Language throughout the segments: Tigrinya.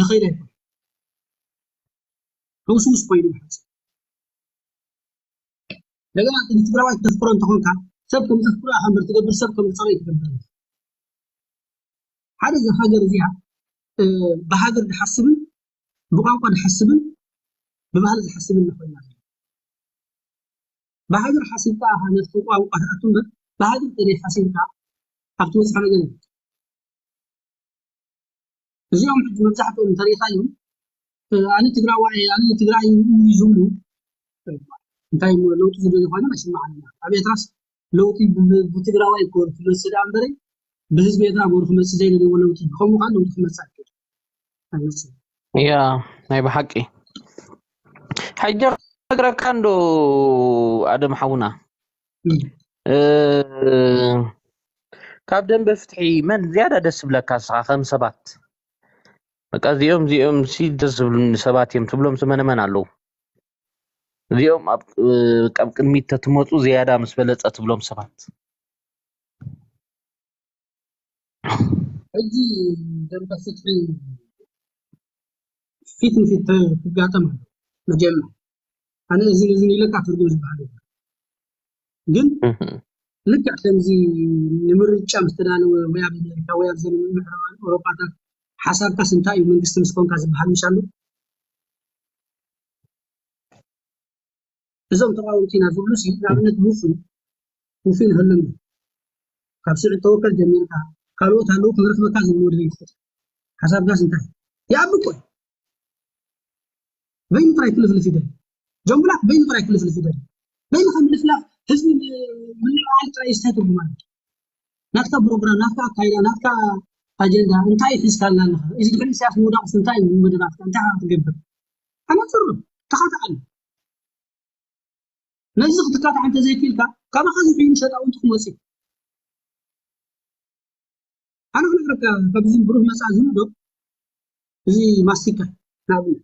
ዝኸይድ ኣይኮነ። ህውስውስ ኮይኑ ይሓጽ። እንደገና እቲ ንትግራዋይ ክተፍቅሮ እንተኾንካ፣ ሰብ ከም ዘፍቅሮ ኢኻ እምበር ትገብር፣ ሰብ ከም ዝጸልኦ ትገብር። ሓደ እዛ ሃገር እዚኣ፣ እ፣ ብሃገር ዝሓስብን ብቋንቋ ዝሓስብን ብባህሊ ዝሓስብን ኮይና ዘላ። ብሃገር ሓሲብካ ኢኻ ነቲ ቋንቋ ትኣቱ እምበር፣ ብሃገር ተዘይሓሲብካ ኣብ ትበጽሖ ነገር የለን። እዚኦም ሕጂ መብዛሕትኦም እንተሪኢኻዮም፣ እ፣ ኣነ ትግራዋይ፣ ኣነ ትግራይ እዩ ዝብሉ፣ እንታይ እሞ ለውጢ ዝደልዩ ኮይኖም ኣይስምዓንን። ኣብ ኤርትራስ ለውጢ ብ-፣ ብትግራዋይ እኮ ክመጽእ ደኣ እምበረ፣ ብህዝቢ ኤርትራ ገሩ ክመጽእ ዘይደልይዎ ለውጢ። ብኸምኡ ከኣ ለውጢ ክመጽእ ኣይክእልን። ኣይመጽእን። ያ፣ ናይ ብሓቂ። ሕጂ ክነግረካ እንዶ ኣደም ሓውና። እም። እ፣ ካብ ደንበ ፍትሒ መን ዝያዳ ደስ ዝብለካ ንስኻ ከም ሰባት? በቃ እዚኦም፣ እዚኦም ሲ ደስ ዝብሉኒ ሰባት እዮም ትብሎም መነመን ኣለዉ? እዚኦም ኣብ፣ እ፣ ኣብ ቅድሚት ተትመጹ ዝያዳ ምስ በለጸ ትብሎም ሰባት። ሕጂ ደንበ ፍትሒ ፊት ንፊት ተ-፣ ክጋጠም ኣሎ። መጀመር ኣነ እዝን እዝን ኢለካ ትርጉም ዝበሃል የለን። ግን እህ። ልክዕ ከምዚ ንምርጫ ምስ ተዳለወ ወይ ኣብ ኣሜሪካ ወይ ኣብ ዘመን ምዕራባውያን ኤውሮጳታት ሓሳብካስ እንታይ እዩ መንግስቲ ምስ ኮንካ ዝበሃል ምሽ ኣሎ? እዞም ተቓወምቲ ኢና ዝብሉ ሲ ንኣብነት ውፉይ፣ ውፉይ ንህሉ እንዶ። ካብ ስዒድ ተወከል ጀሚርካ ካልኦት ኣለዉ ክንረኽበካ ዝብሉ ወዲ ዘይትፈት። ሓሳብካስ እንታይ? ይኣቢ እኮ እዩ። በይኑ ጥራይ ክልፍልፍ ይደሊ። ጀምቡላክ በይኑ ጥራይ ክልፍልፍ ይደሊ። በይኑ ከም ምልፍላፍ ህዝቢ ም-፣ ምልዕዓል ጥራይ እዩ እንታይ ትርጉም ኣለዎ? ናትካ ፕሮግራም፣ ናትካ ኣካይዳ፣ ናትካ ኣጀንዳ እንታይ ሒዝካልና ኣለኻ? እዚ ድሕሪ ኢሳያስ ምውዳቕስ እንታይ እዩ መደባትካ? እንታይ ኢኻ ክትገብር? ኣነጽሩ፣ ተኻትዓሉ። ነዚ ክትካታዕ እንተዘይክኢልካ፣ ካባኻ ዝሕዩ ሸጣውንቲ ክመጹ እዮም። ኣነ ክነግረካ፣ ካብዚ ብሩህ መጻኢ ዝብሎ፣ እዚ ማስቲካ፣ ንኣብነት፣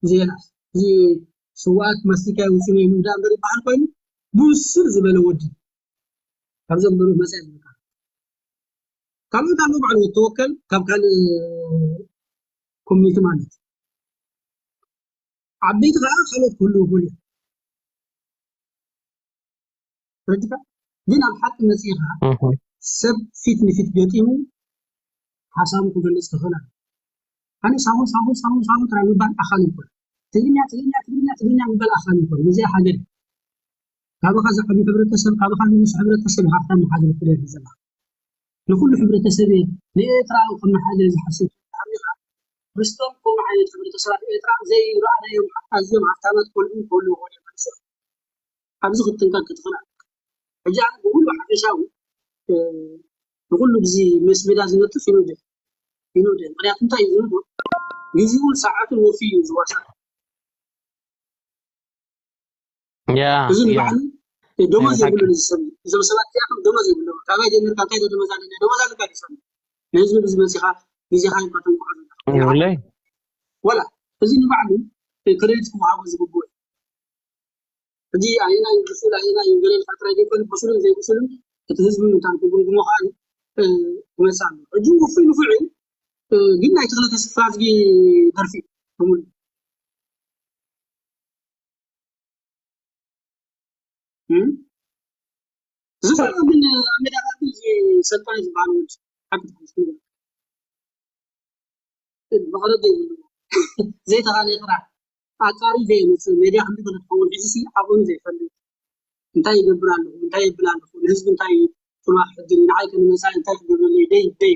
እዚ የናስ፣ እዚ ስውኣት ማስቲካ ይውፅኡ እዮም እንዳ እምበር ይበሃል ኮይኑ፣ ብስል ዝበለ ወዲ፣ ካብዞም ብሩህ መጻኢ ዝብልካ። ካልኦት ኣለዉ፣ ባዕሉ ወዲ ተወከል፣ ካብ ካልእ ኮሚኒቲ ማለት። ዓበይቲ ከዓ ካልኦት ክህልዉ ይኽእሉ እዮም። ተረዲእካ? ግን ኣብ ሓቂ መፂእኻ እህ። ሰብ ፊት ንፊት ገጢሙ ሓሳቡ ክገልፅ ክኽእል ኣሎ። ኣነ ሳሆ፣ ሳሆ፣ ሳሆ፣ ሳሆ ጥራይ ምባል ኣኻሊ ይኮን። ትግርኛ፣ ትግርኛ፣ ትግርኛ፣ ትግርኛ ምባል ኣኻሊ ይኮን። ነዚኣ ሃገር እዩ። ካባኻ ዝዓቢ ሕብረተሰብ፣ ካባኻ ዝንእስ ሕብረተሰብ ኢኻ ክተመሓድሮ ትደሊ ዘለኻ። ንኹሉ ሕብረተሰብ እየ፣ ንኤርትራ ከመሓድር ዝሓስብ ተሃሊኻ፣ ምስቶም ከምኡ ዓይነት ሕብረተሰባት ኤርትራ ዘይረኣናዮም ኣዝዮም ሃብታማት ቆልዑ ክህልዉ ይኽእሉ እዮም። ኣብዚ ክትጥንቀቅ ክትኽእል ኣለካ። ሕጂ ኣነ ብኩሉ ሓፈሻዊ፣ እ፣ ንኩሉ ግዜ መስ ሜዳ ዝነጥፍ ይንውደ፣ ይንውደ። ምክንያቱ እንታይ እዩ ዝንውዶ? ግዜኡን ሰዓቱን ወፊዩ እዩ ዝዋሳእ። ያ፣ እዚ ያ። ንባዕሉ ደሞዝ ናይ ብሓቂ። የብሉን እዚ ሰብ። እዞም ሰባት እዚኣቶም ደሞዝ የብሎም። ካባይ ጀሚርካ እንታይ ዶ ደሞዝ ኣለኒ? ደሞዝ ኣለካ ድዩ ሰብ? ንህዝቢ ብዝመፅኻ ግዜኻ ኢልካ ተንቅሖ ዘለኻ። የብለይ። ወላ እዚ ንባዕሉ ክሬዲት ክወሃቦ ዝግብኦ እዩ። ሕጂ ኣየናይ እዩ ብሱል፣ ኣየናይ እዩ ገለ ኢልካ ጥራይ ዘይኮነ፣ ብሱልን ዘይብሱልን እቲ ህዝቢ ምንታን ክግምግሞ ከኣ፣ እ፣ ክመጽእ ኣለዎ። ሕጂ ውፉይ ንፉዕ እዩ፣ እ፣ ግን ናይ ተኽለ ተስፋዝጊ ደርፊ እዩ ብምሉእ። እም? ዝፈርዖ ግን ኣብ ሜዳታት እዚ ሰልጣን ዝበሃል ወዲ ሓቂ ትሓይሽ ነገር። መቕረቢ ዘይብሉ። ዘይተኻለ ይቕራዕ። ኣጻሪ ዘየምጽእ ሜድያ ክንዲ ገለ ትኸውን። ሕጂ ሲ ዓቐኑ ዘይፈልጥ፣ እንታይ ይገብር ኣለኹ፣ እንታይ የብል ኣለኹ፣ ንህዝቢ እንታይ ጽልዋ ክሕድር እዩ፣ ንዓይ ከ ንመጻኢ እንታይ ክገብረለይ፣ ደይ፣ ደይ።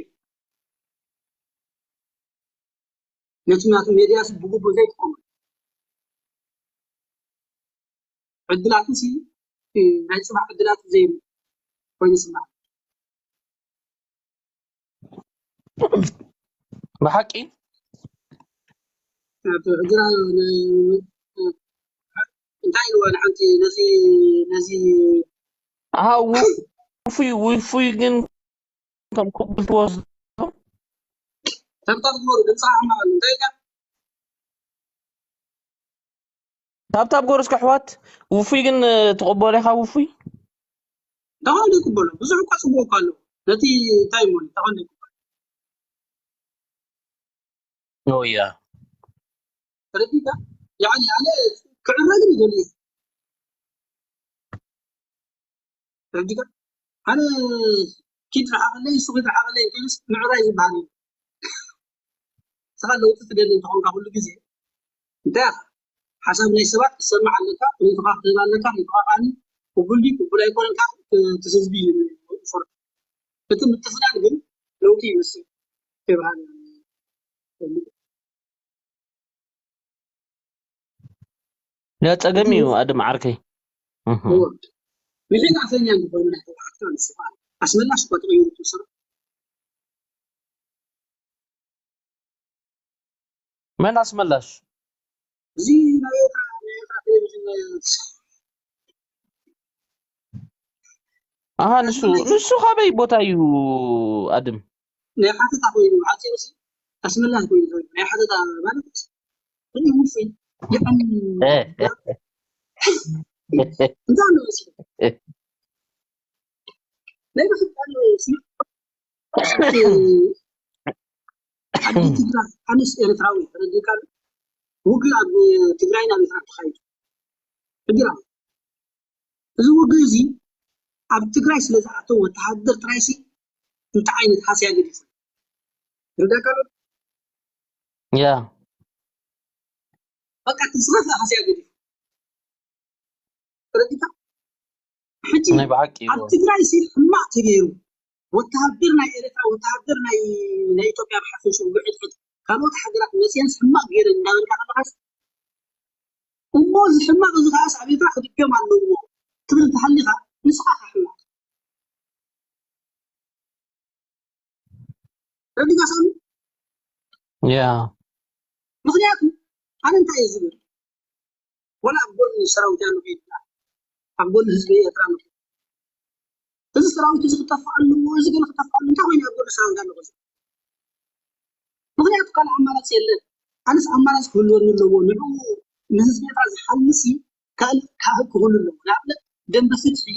ነቲ ናቱ ሜድያ ሲ ብግቡእ ዘይጥቀመሉ። ዕድላቱ ሲ፣ እ፣ ናይ ጽባሕ ዕድላቱ ዘይብሉ ኮይኑ ይስማዕ። ብሓቂ? ኣብ ትግራይ ን-፣ እንታይ ኢልዋ ንሓንቲ ነዚ፣ ነዚ ኣሃ፣ ውፉይ፣ ውፉይ ግን ከም ክቡል ትወስዶ? ታብታብ ግበሩ፣ ድምፂ ሓማቕ ኣሎ። እንታይ ኢልካ? ታብታብ ግበሩ እስከ ኣሕዋት። ውፉይ ግን፣ እ፣ ትቕበሎ ኢኻ ውፉይ? እንታይ ኮነ ዘይቅበሎ? ብዙሕ እኳ ፅቡቅ እኳ ኣሎ። ነቲ እንታይ እሞ እንታይ ኮነ ዘይቅበሎ? ኖያ ተረዲካ ያኒ ኣነ ክዕረግ ይደሊ ተረዲካ ኣነ ኪድ ረሓቐለይ እሱ ኪድ ረሓቐለይ እንተይሉስ ምዕራይ ዝበሃል እዩ ስኻ ለውጢ ትደሊ እንተኾንካ ኩሉ ግዜ እንታይ ሓሳብ ናይ ሰባት ክትሰምዕ ኣለካ ሪኢቶኻ ክትህብ ኣለካ ሪኢቶኻ ከዓኒ ቅቡል ድዩ ቅቡል ኣይኮነን ካብ እቲ ህዝቢ እዩ ዝፈርድ እቲ ምትፍናን ግን ለውጢ ይመስል ከይበሃል ያ ጸገም እዩ ኣድም ዓርከይ። ምሒን ኣፈኛ እንተኾይኑ ናይ ህወሓትካ ንስኻ ኣስመላሽ እኳ ተቐይሩ ትወሰዶ። መን ኣስመላሽ? እዚ ናይ ኤርትራ ናይ ኤርትራ ቴሌቪዥን ናይ ኣሃ ንሱ ንሱ ካበይ ቦታ እዩ ኣድም? ናይ ሓተታ ኮይኑ ሓፂሩ ሲ ኣስመላሽ ኮይኑ ኮይኑ ናይ ሓተታ ማለት እዩ ውፉይ ይቐም እንታይ ኣሎ መሲሉ ናይ ብሕት ኣሎ ስማ ዓዲ ትግራይ ኣነስ ኤርትራዊ ተረዲካ ውግእ ኣብ ትግራይን ኣብ ኤርትራ ተኻይዱ ትግራይ እዚ ውግእ እዚ ኣብ ትግራይ ስለ ዝኣተው ወተሃደር ጥራይሲ እንታይ ዓይነት ሃስያ ገዲፉ ይርዳካ ኣሎ ያ በቃ እቲ ዝኸፍእ ሃስያ ገዲፉ ተረዲካ ሕጂ ናይ ብሓቂ ኣብ ትግራይ ሲ ሕማቕ ተገይሩ ወተሃደር ናይ ኤርትራ ወተሃደር ናይ ናይ ኢትዮጵያ ብሓፈሽኡ ብሕድሕድ ካልኦት ሃገራት መፅየንስ ሕማቕ ገይረን እንዳበልካ ከለኻስ እሞ እዚ ሕማቕ እዚ ከዓስ ኣብ ኤርትራ ክድገም ኣለዎ ትብል እንተሃሊኻ ንስኻ ኢኻ ሕማቕ ረዲካ ሳሚ ያ ምክንያቱ ኣነ እንታይ እየ ዝብል ወላ ኣብ ጎኒ ሰራዊት ኣለኹ ይብል ኣብ ጎኒ ህዝቢ ኤርትራ ኣለኹ እዚ ሰራዊት እዚ ክጠፍእ ኣለዎ እዚ ገለ ክጠፍእ ኣለዎ እንታይ ኮይኑ ኣብ ጎኒ ሰራዊት ኣለኹ እዚ ምክንያቱ ካልእ ኣማራፂ የለን ኣነስ ኣማራፂ ክህልወኒ ኣለዎ ንዕኡ ንህዝቢ ኤርትራ ዝሓልሲ ካልእ ካህብ ክህሉ ኣለዎ ንኣብነት ደንበ ፍትሒ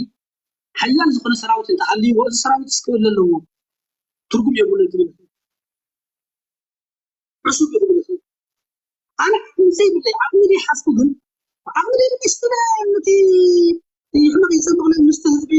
ሓያል ዝኾነ ሰራዊት እንተሃልይዎ እዚ ሰራዊት ክህሉ ኣለዎ ትርጉም የብሉን ትብል ዕሱብ እዩ ክብል ይኽእል ኣነ ዓቕሚ ዘይብለይ ዓቕሚ ዘይሓዝኩ ግን ዓቕሚ ዘይብለይ ስለ ነቲ ሕመቕ ይፀብቕ ምስቲ ህዝቢ